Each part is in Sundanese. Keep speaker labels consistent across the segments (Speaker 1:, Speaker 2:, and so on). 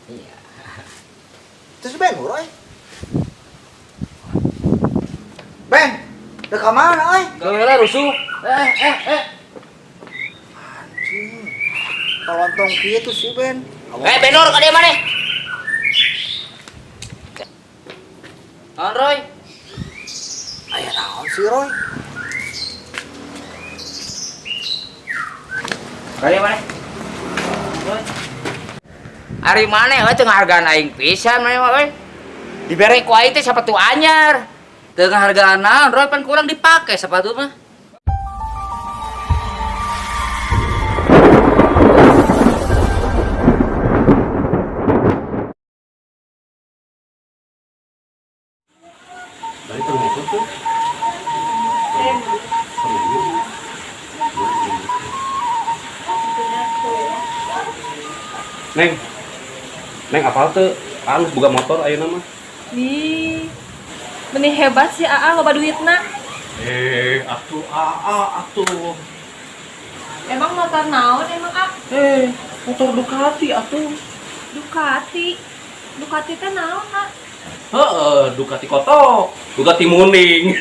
Speaker 1: Iya.
Speaker 2: Terus Ben, Roy. Ben, udah ke mana, oi?
Speaker 1: Geura rusuh. Eh.
Speaker 2: Anjing. Tolontong kieu tuh si Ben.
Speaker 1: Eh, Benor ka dieu maneh? Naon, Roy?
Speaker 2: Aya naon sih, Roy?
Speaker 1: Ka dieu maneh? Roy. Ari maneh euy teu ngahargaan aing pisan maneh mah euy. Dibere ku aing teh sapatu anyar.
Speaker 3: Teu ngahargaan naon, Roy, pan kurang dipake sepatu mah.
Speaker 4: Balik ke rumah tuh. Neng, Neng apal tuh? Alus buka motor ayeuna mah.
Speaker 5: Ih, meuni hebat sih AA loba duitna.
Speaker 4: Atuh AA atuh.
Speaker 5: Emang motor naon emang A?
Speaker 4: Motor Ducati atuh.
Speaker 5: Ducati. Ducati teh naon, A?
Speaker 4: Heeh, Ducati kotok, Ducati muning.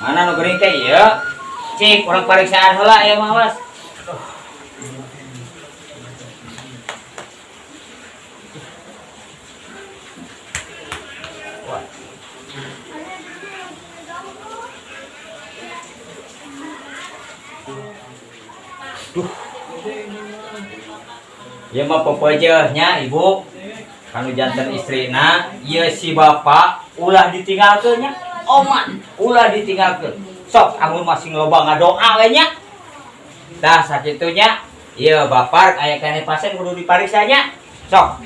Speaker 1: Mana nu geuring teh ieu? Cik, urang pariksaan heula ieu mah, Mas. Duh. Ieu mah pepeujeuh nya, Ibu. Kanu janten istrina, ieu si bapak ulah ditinggalkeun nya. Oman ulah ditinggalkeun. Sok amun masing loba ngadoa we nya. Tah sakitu nya, ieu bapak aya keneh pasien kudu dipariksa nya. Sok.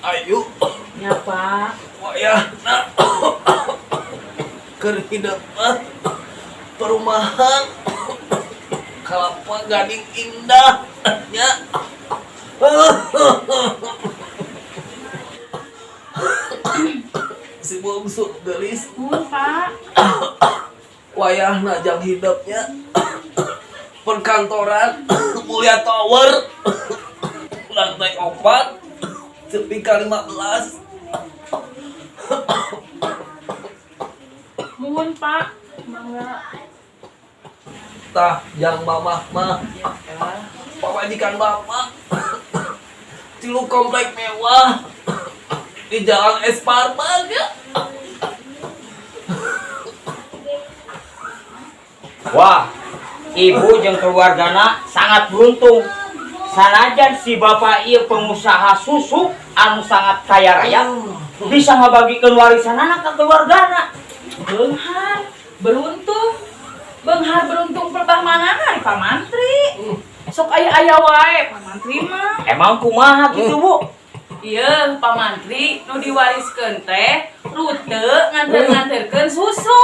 Speaker 4: Ayo.
Speaker 5: Nya, Pak.
Speaker 4: Wayahna. Keur hidup mah perumahan Kelapa Gading Indah nya. Si bungsu gelis.
Speaker 5: Mun, Pak.
Speaker 4: Wayahna jang hidupnya perkantoran Mulia Tower lantai 4 tepi ka 15.
Speaker 5: Muhun, Pak. Mangga.
Speaker 4: Tah jang mamah mah. Pamajikan bapak tilu komplek mewah di Jalan Esparman ya.
Speaker 1: Wah, ibu jeung keluargana sangat beruntung. Sanajan si bapak ieu pengusaha susu anu sangat kaya raya, bisa ngabagikeun warisanana ka keluargana.
Speaker 5: Beunghar, beruntung. Beunghar beruntung perbah manana ari Pak Mantri. Sok aya-aya wae Pak Mantri mah.
Speaker 1: Emang kumaha kitu, Bu?
Speaker 5: Ieu Pak Mantri nu diwariskeun teh rute nganter-nganterkeun susu.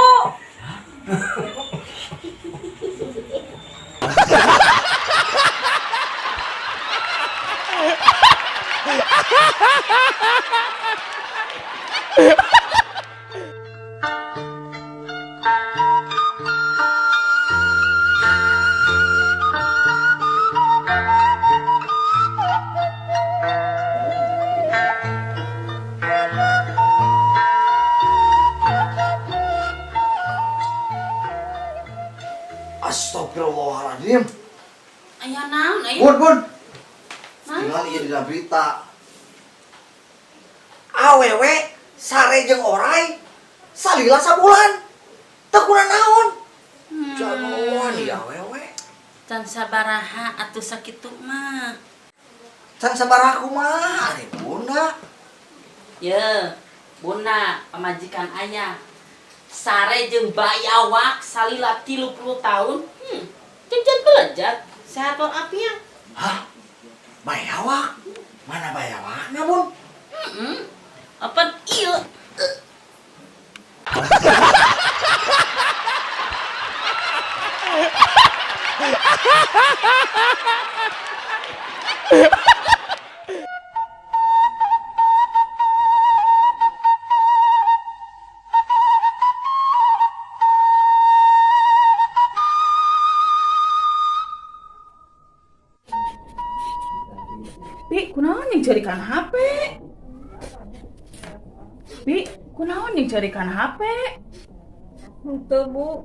Speaker 2: Astagfirullahaladzim.
Speaker 3: Aya naon aya?
Speaker 2: Bun, bun.
Speaker 3: Naon?
Speaker 2: Tinggal ieu dina berita. Awewe sare jeung orai salila sabulan. Teu kuna naon? Jagoan ieu awewe.
Speaker 3: Can sabaraha atuh sakitu mah.
Speaker 2: Can sabaraha kumaha ari bunda?
Speaker 3: Ye, bunda pamajikan ayah. Sare jeung bayawak salila 30 tahun. Jajan belejat. Sehat walafiat.
Speaker 2: Hah? Bayawak? Mana bayawakna, Bun?
Speaker 3: Heeh. Apa ieu?
Speaker 5: Pi, kunaon yang carikan HP? Pi, kunaon yang carikan HP?
Speaker 6: Henteu, Bu.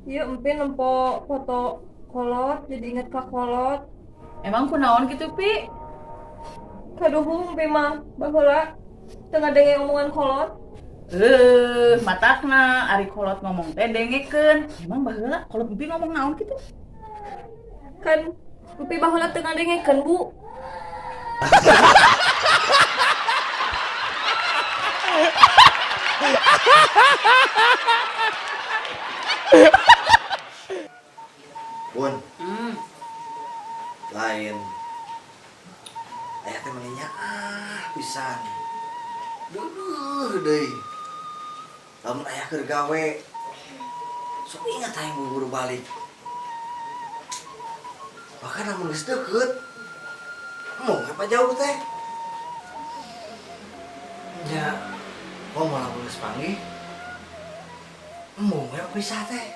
Speaker 6: Ieu empin nempo foto kolot, jadi inget ka kolot.
Speaker 5: Emang kunaon gitu, Pi?
Speaker 6: Kaduhung empi mah baheula teu ngadenge omongan kolot.
Speaker 5: Matakna ari kolot ngomong teh dengekeun. Emang baheula kolot empi ngomong naon gitu?
Speaker 6: Kan empi baheula teu ngadengekeun, Bu.
Speaker 2: Bun. Lain. Aya teh meni nyaah pisan. Duduh deui. Lamun aya keur gawe sok ingat hayang buru-buru balik. Bahkan lamun geus deukeut, mau apa jauh teh? Nya, mau lamun geus panggih, mau apa pisah teh?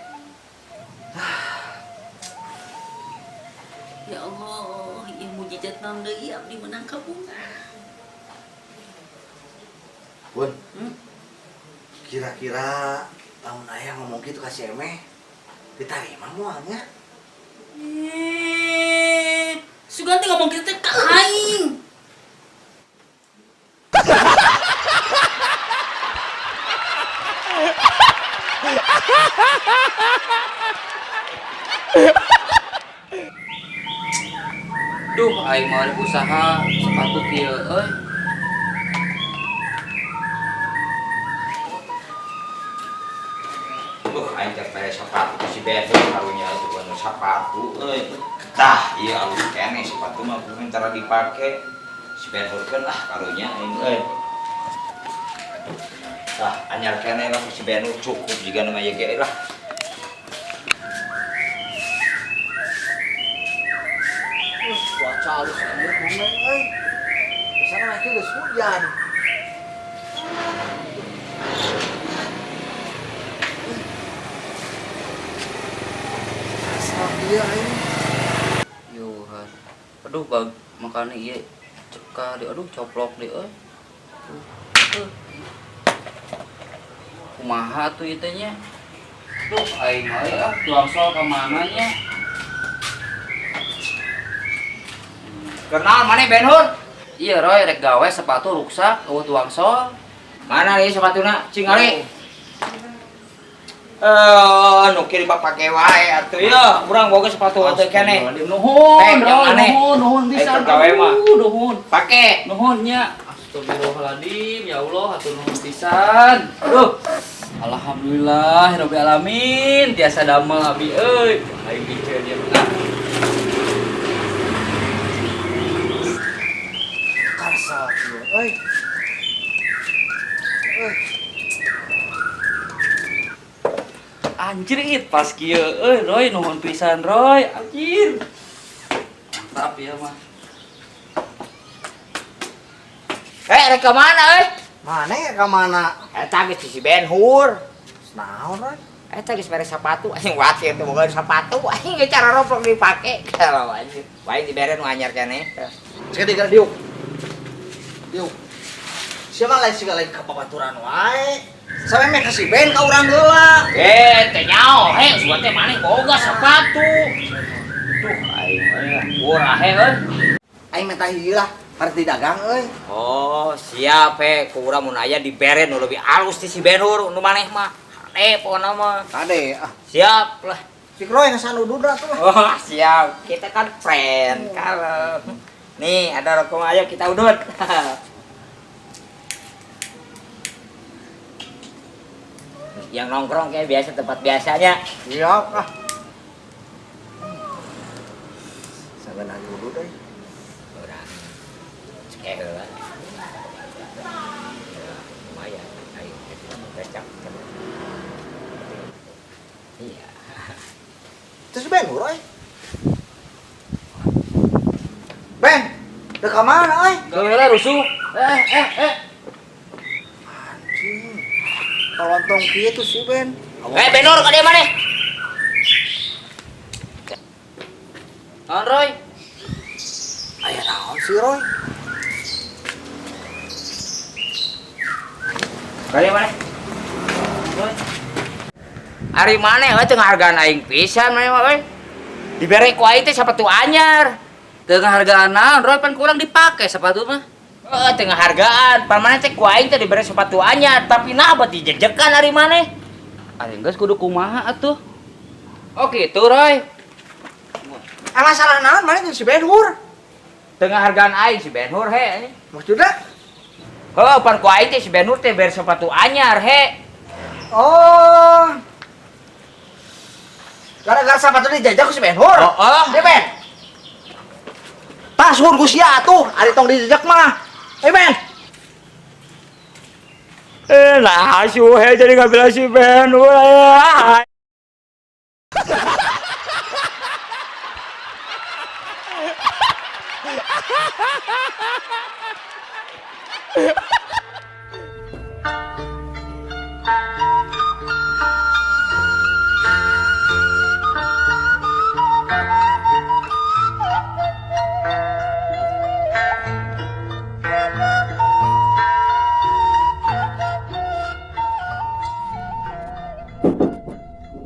Speaker 3: Ya Allah, ieu mujizat naon deui abdi meunang ka bunga.
Speaker 2: Bun, kira-kira lamun ayah ngomong gitu ka si Emeh, diterima moalnya?
Speaker 3: Sugan teh ngomong kitu teh ka aing.
Speaker 7: Duh, aing mah rek usaha sepatu kieu euy.
Speaker 1: Duh, aing teh pere sepatu si Beto karunya atuh anu sepatu euy. Tah, ieu alus keneh sepatu mah kumaha cara dipake. Si Benhurkeun lah karunya aing euy. Tah, anyar keneh lah si Benhur cukup jiga nu mah ieu ge lah.
Speaker 2: Cuaca alus ieu kumaha euy. Biasana mah kieu geus hujan. Asal ieu aing.
Speaker 7: Yuhan. Aduh, bag makane ieu cekah di aduh coplok di euy. Kumaha atuh ieu teh nya? Duh, aing mah euy, ah tuang sol ka mana nya?
Speaker 1: Kenal mana Benhur?
Speaker 7: Iya Roy, rek gawe sepatu ruksak, eueuh tuang sol.
Speaker 1: Mana ieu sepatuna? Cing ari. Nu kieu dipake wae atuh ye, urang boga sepatu atuh keneh.
Speaker 7: Nuhun,
Speaker 1: Teh,
Speaker 7: Roy,
Speaker 1: yang aneh.
Speaker 7: nuhun, nuhun bisa.
Speaker 1: Eh, gawe mah.
Speaker 7: Aduh, nuhun.
Speaker 1: Pake.
Speaker 7: Nuhun nya. Astagfirullahaladzim, ya Allah, hatur nuhun pisan. Aduh. Alhamdulillah, rabbil alamin, tiasa damel abi euy. Aing biceun ieu mah.
Speaker 2: Kasal kieu euy. Euy.
Speaker 7: Anjir it pas kieu euy Roy, nuhun pisan Roy, anjir. Mantap ya mah.
Speaker 1: Rek ka mana euy?
Speaker 2: Mana ya ka mana?
Speaker 1: Eta geus si Benhur.
Speaker 2: Naon Roy?
Speaker 1: Eta geus mere sepatu, anjing wati eta boga sepatu, anjing geus cara roplok dipake. Kalau anjing, wae dibere nu anyar keneh.
Speaker 2: Sekedik gara diuk. Diuk. Siapa lain sih lain ka babaturan wae. Sampe meh ka si Ben ka urang heula.
Speaker 1: Teh nyaho, he, sugan teh maneh boga sepatu. Duh, aing mah murah he euy.
Speaker 2: Aing minta hiji lah, parti dagang euy.
Speaker 1: Oh, siap he, ku urang mun aya dibere nu leuwih alus ti si Benhur nu maneh mah. Kade pokona mah.
Speaker 2: Kade ah.
Speaker 1: Siap lah.
Speaker 2: Si Roy ngesan udud lah tuh lah.
Speaker 1: Oh, siap. Kita kan friend kalau. Nih, ada rokok ayo kita udut. Yang nongkrong kayak biasa tempat biasanya.
Speaker 2: Siap ah. Sagan dulu deh.
Speaker 1: Urang cekeh heula. Ya, lumayan. Ayo, kecap. Iya.
Speaker 2: Terus Ben, euy. Ben, dek ka mana euy?
Speaker 7: Gawe rusuh. Eh.
Speaker 2: Anjing. Kalontong kieu tuh si Ben.
Speaker 1: Benur ka dieu maneh?
Speaker 7: Naon, Roy?
Speaker 2: Aya naon sih, Roy?
Speaker 1: Ka dieu maneh? Roy. Ari maneh euy teu ngahargaan aing pisan maneh mah euy. Dibere ku aing teh sapatu anyar.
Speaker 7: Teu ngahargaan naon, Roy, pan kurang dipake sepatu mah.
Speaker 1: Heeh, teu ngahargaan. Pan maneh teh ku aing teh dibere sepatu anyar, tapi nah bet dijejekan ari maneh.
Speaker 7: Ari geus kudu kumaha atuh? Oh gitu, Roy.
Speaker 2: Ah, masalah naon maneh jeung si Ben Hur?
Speaker 1: Teu ngahargaan aing si Ben Hur he.
Speaker 2: Maksudna?
Speaker 1: Heuh, pan ku aing teh si Ben Hur teh bere sepatu anyar he.
Speaker 2: Oh. Gara-gara sepatu dijajah ku si Ben Hur.
Speaker 1: Oh.
Speaker 2: Deh, Ben. Tas hur ku sia atuh, ari tong dijejak mah. Eh, Ben.
Speaker 1: Nah, suhe jadi ngambil si Ben Hur.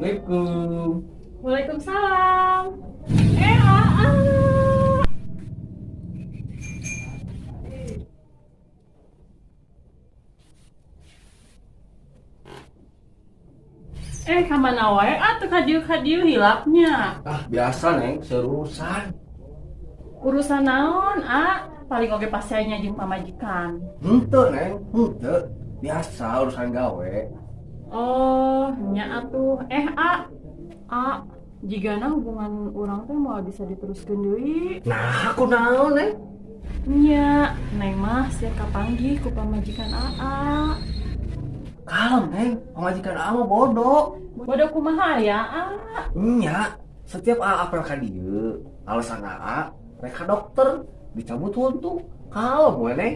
Speaker 7: Assalamualaikum.
Speaker 5: Waalaikumsalam. Kamana wae atuh kadieu-kadieu hilapnya.
Speaker 4: Ah, biasa, Neng, serusan.
Speaker 5: Urusan naon, ah? Paling oge pasianya jeung pamajikan.
Speaker 4: Henteu, Neng, henteu. Biasa urusan gawe.
Speaker 5: Oh, nya atuh. Jigana hubungan urang teh moal bisa diteruskeun deui.
Speaker 4: Nah, aku naon, Neng?
Speaker 5: Nya, Neng mah sia kapanggih ku pamajikan Aa.
Speaker 4: Kalem, Neng, pamajikan Aa mah bodoh.
Speaker 5: Bodoh kumaha ya, Aa?
Speaker 4: Nya, setiap Aa apel ka dieu, alasan Aa rek ka dokter, dicabut huntu. Kalem we, Neng.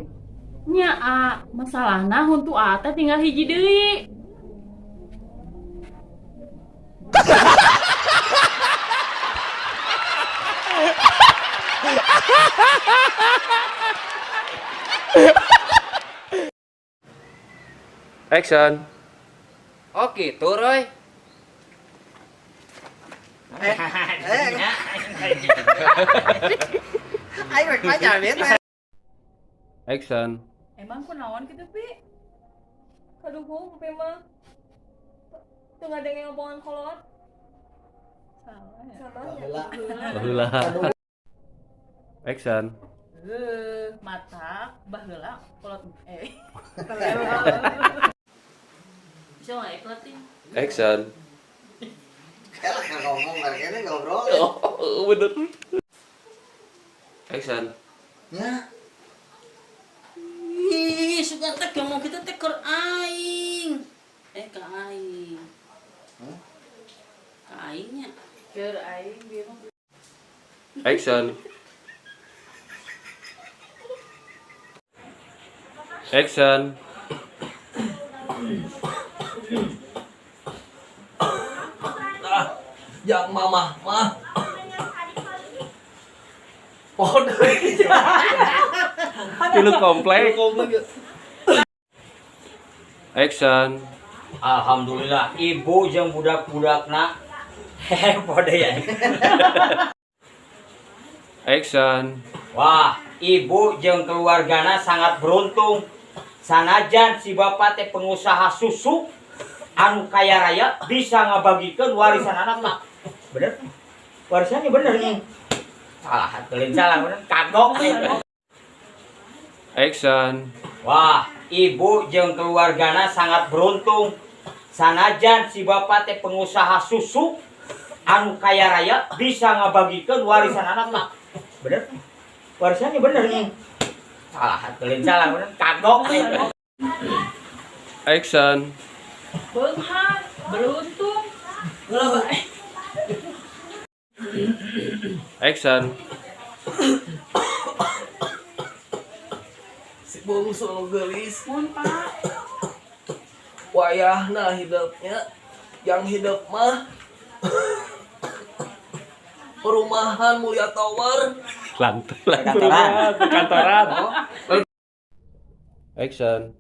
Speaker 5: Nya, Aa, masalahna huntu Aa teh tinggal hiji deui.
Speaker 4: Action.
Speaker 7: Oh gitu, Roy.
Speaker 2: Ayo rek pacar, Ben.
Speaker 4: Action.
Speaker 5: Emang kunaon kitu, Pi?
Speaker 6: Kaduhung Pi mah. Teu ngadenge ngomongan kolot.
Speaker 5: Salah ya.
Speaker 6: Salah ya.
Speaker 4: Baheula. Action.
Speaker 5: Mata baheula kolot
Speaker 3: Bisa wae kolot teh.
Speaker 4: Action.
Speaker 2: Kayak ngomong kayaknya ngobrol.
Speaker 4: Oh, bener. Action.
Speaker 2: Ya.
Speaker 3: Ih, suka teh ngomong kitu teh keur aing. Ka aing.
Speaker 2: Hah?
Speaker 3: Ka aingnya.
Speaker 5: Keur aing bieu.
Speaker 4: Action. Action.
Speaker 7: Yang mama mah. Podo.
Speaker 4: Tilu komplek. Action.
Speaker 1: Alhamdulillah ibu jeung budak-budakna hehe ya.
Speaker 4: Action.
Speaker 1: Wah, ibu jeung keluargana sangat beruntung. Sanajan si bapak teh pengusaha susu anu kaya raya bisa ngabagikeun warisan anak. Bener? Warisannya bener nih. Salah, lain salah bener. Kagok.
Speaker 4: Action.
Speaker 1: Wah, ibu jeung keluargana sangat beruntung. Sanajan si bapak teh pengusaha susu anu kaya raya bisa ngabagikeun warisan anak tak. Bener? Warisannya bener nih. Salah, lain salah bener. Kagok nih.
Speaker 8: Action.
Speaker 5: Beunghar, beruntung.
Speaker 2: Heula, Pak.
Speaker 8: Action.
Speaker 4: Si bungsu nu geulis.
Speaker 5: Mun, Pak.
Speaker 4: Wayahna hidupnya yang hidup mah perumahan Mulia Tower.
Speaker 8: Lantai.
Speaker 1: Perkantoran.
Speaker 8: Perkantoran. Action.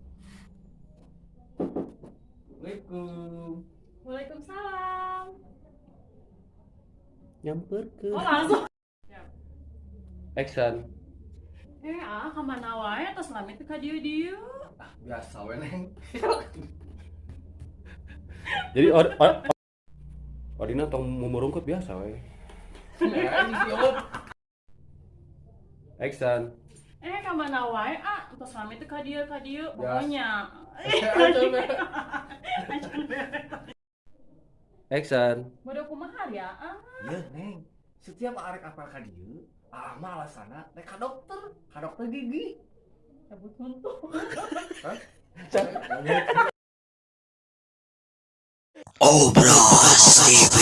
Speaker 7: Assalamualaikum.
Speaker 5: Waalaikumsalam.
Speaker 8: Nyamperkeun.
Speaker 5: Oh, langsung.
Speaker 8: Action.
Speaker 5: Ah, kemana wae tos lami teu ka dieu-dieu.
Speaker 4: Biasa we, Neng.
Speaker 8: Jadi Odina tong mumurungkut biasa we. Action.
Speaker 5: Kemana wae, ah, tos lami teu ka dieu ka dieu pokoknya.
Speaker 8: Action.
Speaker 5: Bodoh kumaha ya, ah.
Speaker 4: Iya, Neng. Setiap arek apel ka dieu, aa mah alasanna rek ka dokter gigi.
Speaker 5: Cabut huntu.
Speaker 2: Obras TV.